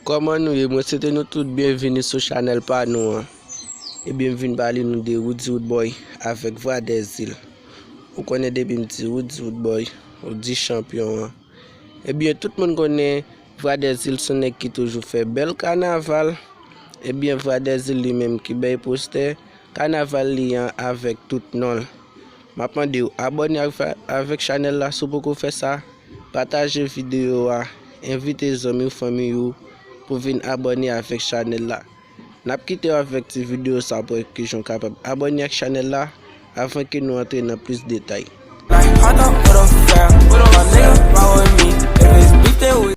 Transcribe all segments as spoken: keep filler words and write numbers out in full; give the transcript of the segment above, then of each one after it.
Kòman nou ye? Mwen swete nou tout byenvini sou chanèl pa nou an. Ebyen, m vin pale nou de Roody Roodboy avèk Vwa Dèzil. Ou konnen depi m di Roody Roodboy, ou di chanpyon an. Ebyen, tout moun konnen Vwa Dèzil se yon nèg ki toujou fè bèl kanaval. Ebyen, Vwa Dèzil li menm ki bay postè kanaval li an avèk tout non l. M ap mande w abòne avè-, avèk chanèl la si w poko fè sa. Pataje videyo a, envite zanmi w, fanmi w pou vin abòne avèk chanèl la. N ap kite w avèk ti videyo sa pou wè kijan w kapab abòne ak chanèl la avan ke nou antre nan plis detay.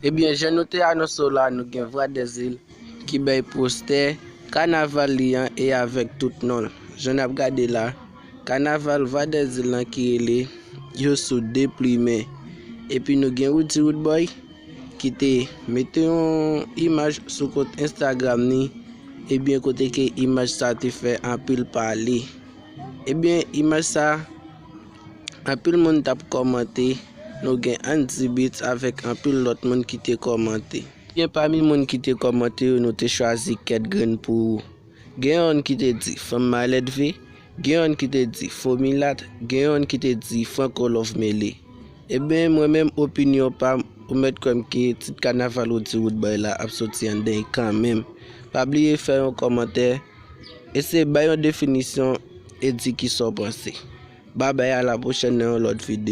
Ebyen, jan nou te anonse w la, nou gen Vwa Dèzil ki bay postè kanaval li an e avèk tout non l. Jan n ap gade la, kanaval Vwa Dèzil lan ki rele Yo sou Deplimen. Epi nou gen Roody Roodboy ki te mete yon imaj sou kont Instagram ni, ebyen kote ke imaj sa te fè anpil pale. Ebyen, imaj sa, anpil moun t ap kòmante, nou gen Andy Beats avèk anpil lòt moun ki te kòmante. Ebyen, pami moun ki te kòmante yo, nou te chwazi kèt grenn pou ou. Gen yonn ki te di fanm malèdve, gen yonn ki te di fo milat, gen yonn ki te di Franco Love Mele. Ebyen, mwen menm, opinyon pa m, ou mèt kwè m ke tit kanaval Roody Roodboy la ap soti anndan l kanmenm. Pa bliye fè yon kòmantè, eseye bay yon definisyon e di kisa w panse. Babay, a la pwochèn nan yon lòt videyo.